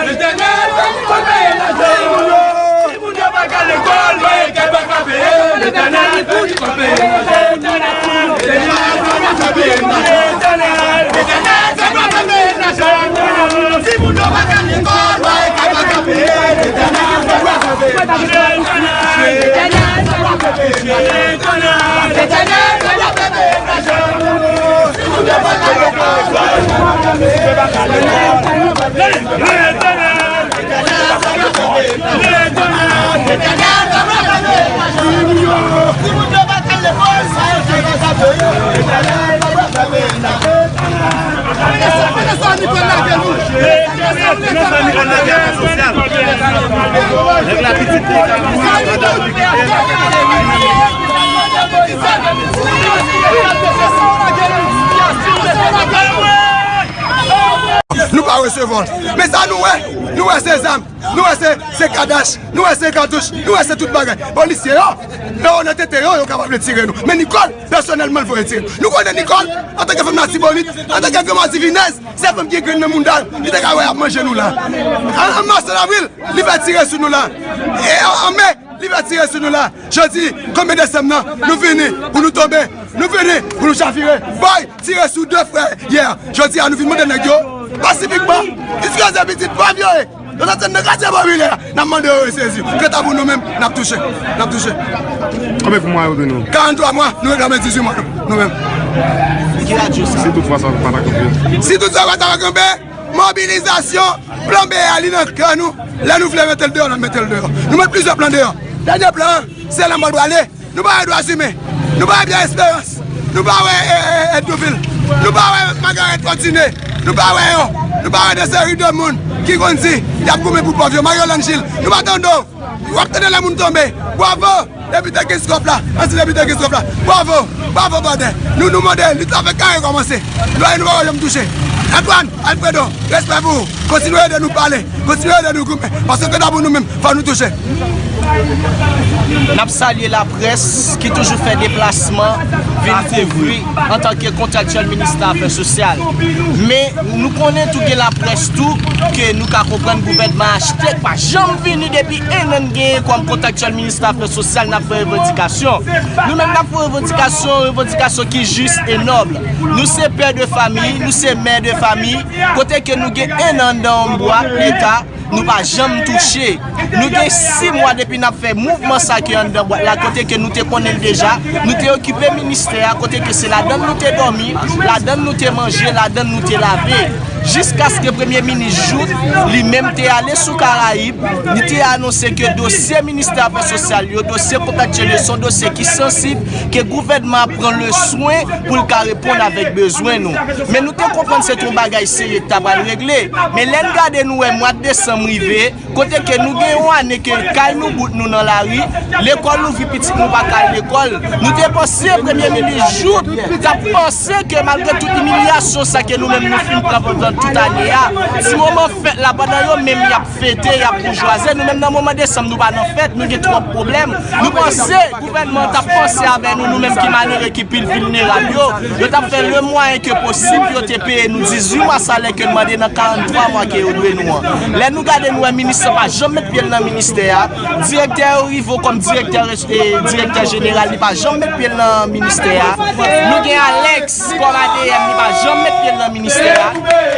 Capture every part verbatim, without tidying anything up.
Letènèl, fè pou peyi n mache. Si moun yo pa ka lekòl, mwen kè pa ka peye. Letènèl, fè pou peyi n mache. Letènèl, fè pou peyi n mache. Letènèl, fè pou peyi n mache. Si moun yo pa ka lekòl, mwen kè pa ka peye. Letènèl, fè pou peyi n mache. Letènèl, fè pou peyi n mache. Nou pa resevwa l. Men sa nou wè, nou wè se zam, nou wè se, se kadach, nou wè se katouch, nou wè se tout bagay. Polisye yo, yo nan tete yo, yo kapab retire nou. Men Nicole, pèsonèlman, l voye tire nou. Nou konnen Nicole, antanke fanm Latibonit, antanke granma divinèz, se fanm ki gen grenn nan mounda l, li te ka wè y ap manje nou la. An, an mas, an avril, li fè tire sou nou la. E an, an me, li fè tire sou nou la. Jodi, konbyen desanm nan, nou vini pou nou tonbe, nou vini pou nou chavire. Boy, tire sou de frè yè. Jodi a, nou vin mande nèg yo, pasifikman, eskize pitit, pa vyole. Nou soti nan katye popilè, n ap mande yo resezi. Kanta pou nou menm, n ap touche. N ap touche. Konbyen mwa yo dwe nou? Karant twa mwa, nou reklame dizuit mwa, nou menm. Ki radyo sa? Si toutfwa sa pa ta kanpe. Si toutfwa pa ta kanpe, mobilizasyon, plan B a, li nan kè nou. Lè nou vle mete l deyò, n ap mete l deyò. Nou met plizyè plan deyò. Dènye plan an, se lanmò l prale. Nou pa wè Dwazimen. Nou pa wè Pierre Espérance. Nou pa wè, e, e, Eddouville. Nou pa wè Margaret Continé. Nou pa wè yo. Nou pa wè de seri de moun ki konn di y ap goumen pou pòv yo. Marie Yolande Gilles. Nou pa tande w. W ap tande lè moun tonbe. Bravo! Depite Kenskòf la. Ansyen depite Kenskòf la. Bravo! Bravo, brother! Nou, nou mande, lit la fèk ka rekòmanse. Nou, nou pa wè janm touche. Antoine, Alfredo, respè pou ou. Kontinye ede nou pale. Kontinye ede nou goumen. Paske kanta pou nou menm, fò nou touche. N ap salye laprès ki toujou fè deplasman vin kouvri antanke kontraktyèl ministè afè sosyal. Men, nou konnen tou gen laprès tou ke nou ka konprann gouvènman achte k pa janm vini depi en an n genyen kòm kontraktyèl ministè afè sosyal, n ap fè revandikasyon. Nou menm n ap fè revandikasyon, revandikasyon ki jis e nòb. Nou se pè de fami, nou se mè de fami, kote ke nou gen en an anndan yon bwat leta, nou pa janm touche. Nou gen sis mwa depi n ap fè mouvman sa ki anndan bwat la, kote ke nou te konnen l deja. Nou te okipe ministè a, kote ke se ladan l nou te dòmi, ladan l nou te manje, ladan l nou te lave. Jiskaske premye minis Jouthe, li menm te ale sou Karayib, li te anonse ke dosye ministè afè sosyal yo, dosye kontraktyèl yo, se yon dosye ki sansib, ke gouvènman an pran le swen pou l ka reponn avèk bezwen nou. Men nou te konprann se t yon bagay serye k ta pral regle. Men lè n gade nou wè mwa desanm rive, kote ke nou gen yon ane ke kay nou bout nou nan lari, lekòl louvri pitit nou pa ka al lekòl. Nou te panse premye minis Jouthe t ap panse ke malgre tout imilyasyon sa ke nou menm nou fin pran pandan tout ane a, ti moman fèt la pandan yo menm y ap fete, y ap boujwaze, nou menm nan moman desanm nou pa nan fèt, nou gen twòp pwoblèm. Nou panse gouvènman an t ap panse avè nou, nou menm ki malere, ki pi vilnerab yo. Yo t ap fè le mwayen ke posib pou yo te peye nou dizuit mwa salè ke n mande nan karant twa mwa ke yo dwe nou an. Lè nou gade, nou wè minis lan pa janm met pye l nan ministè a. Direktè yo rive kòm direktè, e, direktè jeneral, li pa janm met pye l nan ministè a. Nou gen Alex kòm A D M, li pa janm met pye l nan ministè a.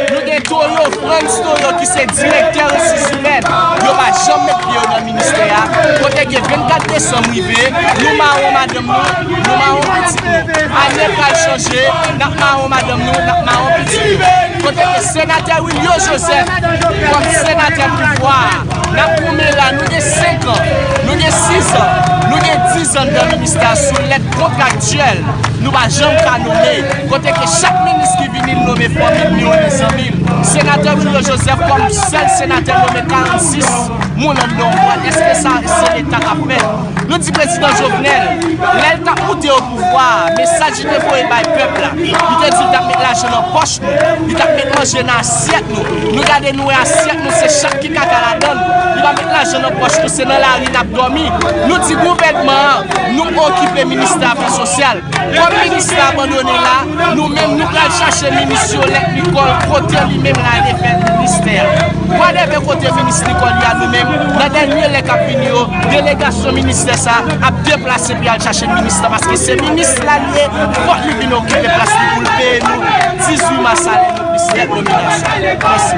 Nou gen Toyo, Frantz Toyo, ki se direktè resous imèn. Yo pa janm met pye yo nan ministè a. Kote ke vennkat desanm rive, nou mawon madanm nou, nou mawon pitit nou. Ane pral chanje, n ap mawon madanm nou, n ap mawon pitit nou. Kote ke senatè Wilio Joseph, kòm senatè pouvwa a, n ap goumen la, nou gen senk an, nou gen sis an, nou gen diz an nan ministè a sou lèt kontraktyèl. Nou pa janm ka nome. Kote ke chak minis ki vini, l nome fanmi l, li nome zanmi l. Senatè Wilio Joseph kòm sèl senatè nome karannsis moun anndan yon bwat. Èske sa se leta k ap fè? Nou di prezidan Jovenel, lè l t ap moute o pouvwa a, mesaj li te voye bay pèp la, li te di l t ap met lajan nan pòch nou, li t ap met manje nan asyèt nou. Nou gade, nou wè asyèt nou se chat ki kaka ladan l. Li pa met lajan nan pòch nou, se nan lari n ap dòmi. Nou di gouvènman an, nou okipe ministè afè sosyal. Kòm minis la abandone la, nou menm nou pral chache minis Yolette Nicole kote li Menm la, l te fè ministè a. Bwa Dève kote minis Nicole ye a, nou menm, nan dènye lè k ap vini yo, delegasyon ministè sa a ap deplase pou y al chache minis la, paske se minis la l ye, fòk li vin okipe plas li pou l peye nou dizuit mas, salè nou plis nèt nominal sa. Mèsi.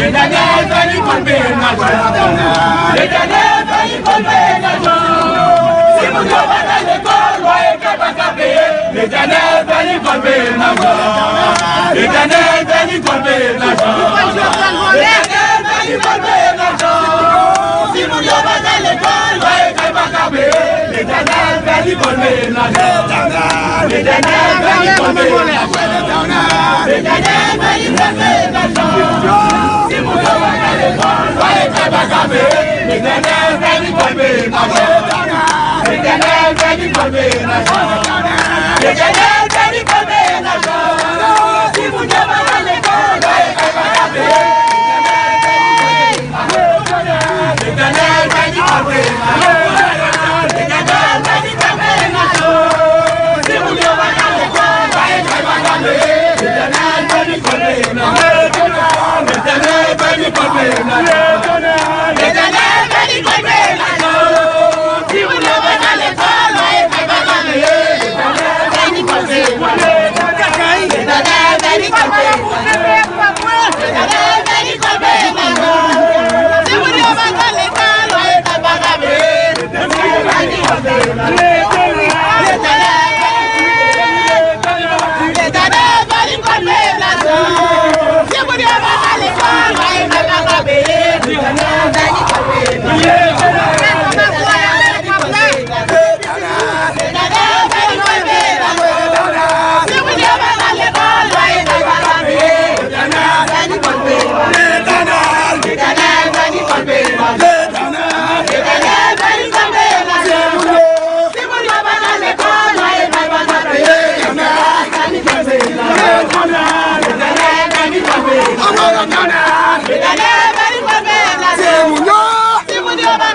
Letènèl fè lekòl peye lajan. Letènèl fè lekòl peye lajan. Si moun yo pa t al lekòl, lwaye kay pa ka peye. Letènèl fè lekòl peye lajan. Letènèl fè lekòl peye lajan. Letènèl fè lekòl peye lajan. Si moun yo pa t al lekòl, lwaye kay pa ka peye. Letènèl fè lekòl peye lajan. Letènèl fè lekòl peye lajan. Letènèl fè lekòl peye lajan. Si moun yo pa t al lekòl, lwaye kay pa ka peye. Letènèl fè lekòl peye lajan. Letènèl fè lekòl peye lajan. Letènèl fè lekòl peye lajan. Si moun yo pa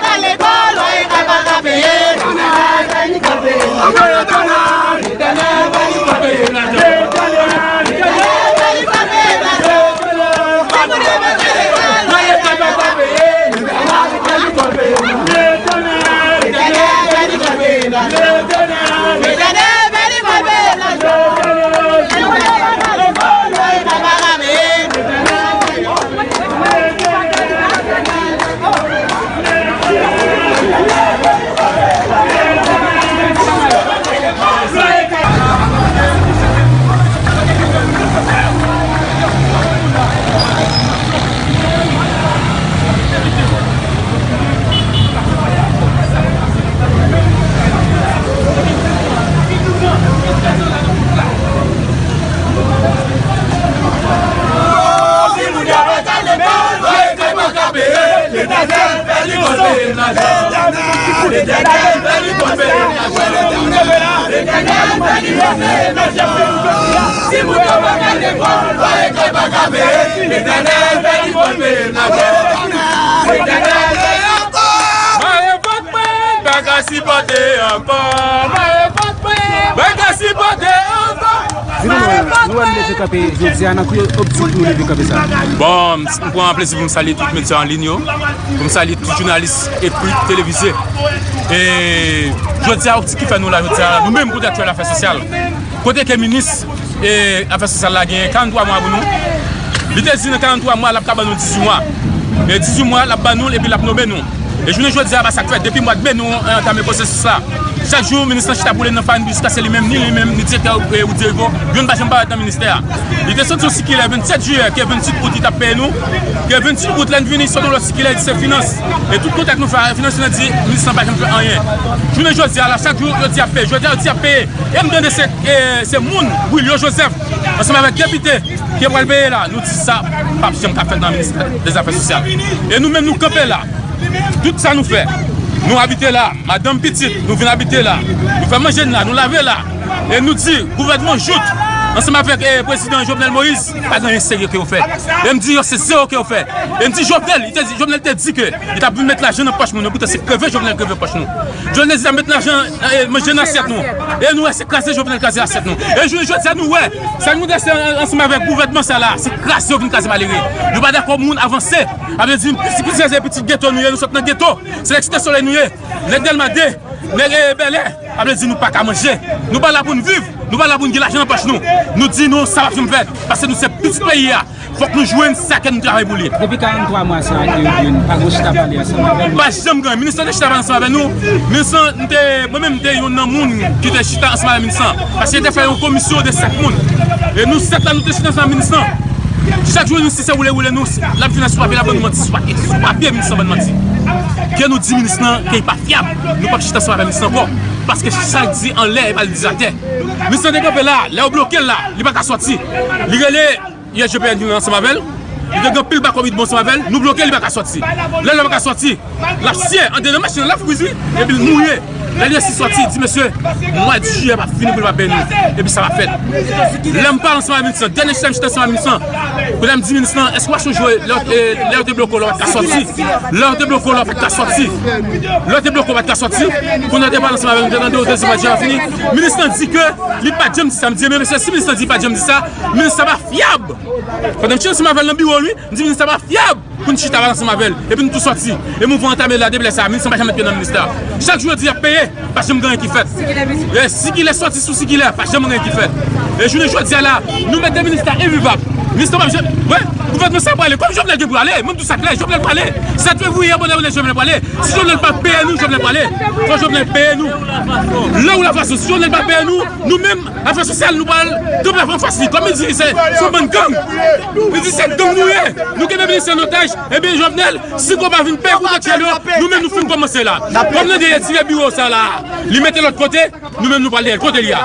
t al lekòl, lwaye kay pa ka peye. Letènèl fè lekòl peye lajan. Letènèl fè lekòl peye lajan. Si moun yo pa t al lekòl, lwaye kay pa ka peye. Letènèl fè lekòl peye lajan. Letènèl fè lekòl peye lajan. Letènèl fè lekòl peye lajan. Si moun yo pa t al lekòl, lwaye kay pa ka peye. Letènèl fè lekòl peye lajan. Letènèl fè lekòl peye lajan. Si moun yo pa ka lekòl, lwaye kay pa ka peye. Letènèl fè lekòl peye lajan. Letènèl fè lekòl peye lajan. Mare vòt mwen, pa ka sipòte ankò. Mare vòt mwen, pa ka sipòte ankò. Di nou, nou wè nou leve kanpe jodi a, nan ki optik nou leve kanpe sa? Bon, m pran plezi pou m salye tout medya an liy yo, pou m salye tout jounalis, ekri, televize. E jodi a, optik ki fè nou la jodi a, nou menm kontwaktyèl afè sosyal. Kote ke minis, e, afè sosyal la genyen karannntwa mwa pou nou. Li te di nan karannntwa mwa, l ap ka ban nou dizuit mwa. E dizuit mwa, l ap ban nou l epi l ap nonmen nou. E jounen jodi a, pa sa k fèt, depi mwa de me nou, e, antame pwosesis la. Chak jou, minis lan chita boule nan fami jiskaske li menm, ni li menm, ni direktè, e, Roody Herivaux, youn pa janm parèt nan ministè a. Li te soti yon sikilè vennsèt jiyè, ke venntuit out li t ap peye nou. Ke venntuit out, lè n vini, sot yon lòt sikilè, di se finans. E tout kontak nou fè a finans, nou di, minis lan pa janm fè anyen. Jounen jodi a la, chak jou, yo di y ap peye. Jodi a, yo di y ap peye. E m tande se, e, se moun, Wilio Joseph, ansanm avèk depite, ki pral peye la. Nou di sa p ap janm ka fèt nan ministè dèzafè sosyal. E nou menm, nou kanpe la. Tout sa nou fè, nou abite la, madanm, pitit, nou vin abite la. Nou fè manje n la, nou lave la. E nou di, gouvènman jout, Ansanm avèk eh, prezidan Jovenel Moïse, pa gen anyen serye ke yo fè. E m di yo se zewo ke yo fè. E m di Jovenel, li te di, Jovenel te di ke li t ap vin met lajan nan pòch moun yo, poutan se kreve Jovenel kreve pòch nou. Jovenel di l ap met lajan eh, manje nan asyèt nou. E nou wè se kraze Jovenel kraze asyèt nou. E jounen jodi a nou wè, sa nou dese ansanm avèk gouvènman sa la, se kraze yo vin kraze malere. Nou pa dakò moun avanse. A vle di, si pitit se pitit geto nou ye, nou sot nan geto. Se lèk Site Solèy nou ye. Nèg Dèlma de, nèg eh, Bèlè. A vle di nou pa ka manje. Nou pa la pou n viv. Nou pa la pou n gen lajan nan pòch nou. Nou di nou sa p ap janm fèt. Paske nou se pitit peyi a. Fòk nou jwenn sa ke nou travay pou li. Depi karannntwa mwa sa a ke yo di n pa gen chita pale ansanm avè nou. Pa janm gen. Minis lan te chita pale ansanm avè nou. Minis lan, m te, mwen menm, m te youn nan moun ki te chita ansanm avè minis lan. Paske yo te fè yon komisyon de sèt moun. E nou sèt la, nou te chita ansanm avè minis lan. Chak jou, nou, si se woule, woule nou, l ap vin asou papye, l ap ban nou manti sou papye, sou papye, minis lan ban n manti. Ke nou di minis lan ke li pa fyab, nou p ap chita ansanm avè minis lan ankò. Paske sa l di anlè, e pa l di atè. Minis lan te kanpe la, lè yo bloke l la, li pa ka sòti. Li rele U S G P N vin ansanm avè l. Li te gen anpil bakomitman ansanm avè l. Nou bloke l, li pa ka sòti. Lè l pa ka sòti, l ap siye andedan machin nan, l ap fwizi, epi l mouye. Lè li resi sòti, li di, mesye, mwa jiyè p ap fini pou l pa peye nou. Epi sa pa fèt. Lè m pale ansanm avè minis lan, dènye chita m chita ansanm avè minis lan, kounye a m di minis lan, èske w pa sonje lè, eh, lè yo te bloke w la, w pa t ka sòti? Lè yo te bloke w la, w pa t ka sòti. Lè yo te bloke w, w pa t ka sòti. Kounye a te pale ansanm avè m, te tande w te di mwa jiyè pa fini. Minis lan di ke li pa t janm di sa. M di, men mesye, si minis lan di li pa t janm di sa, minis sa pa fyab. Pandan m chita ansanm avè l nan biwo l, wi, m di minis sa pa fyab pou n chita pale ansanm avè l. Epi n tou sòti. E mouvman antame la depi lè sa a. Minis lan pa janm met pye nan minis la. Chak jou yo di y ap peye, pa janm gen anyen ki fèt. E sikilè sòti sou sikilè, pa janm gen anyen ki fèt. E jounen jodi a la, nou mete minis la envivab. Minis la p ap janm, wè, gouvènman sa prale. Kòm Jovenel gen pou ale, mwen m di w sa klè, Jovenel prale. Sèt fevriye a, bonè bonè Jovenel prale. Si Jovenel pa peye nou, Jovenel prale. Fò Jovenel peye nou. Lè ou lafason, si Jovenel pa peye nou, nou menm, afè sosyal, nou pral kanpe anfas li. Kòm li di, se se yon bann gang. Li di se gang nou ye. Nou kenbe minis an otaj. Ebyen, Jovenel, si w pa vin peye kout atyèl yo, nou menm nou fin kòmanse la. W ap nan dèyè tire biwo sa la. Li mete lòt kote, nou menm nou pral dèyè l. Kote li a?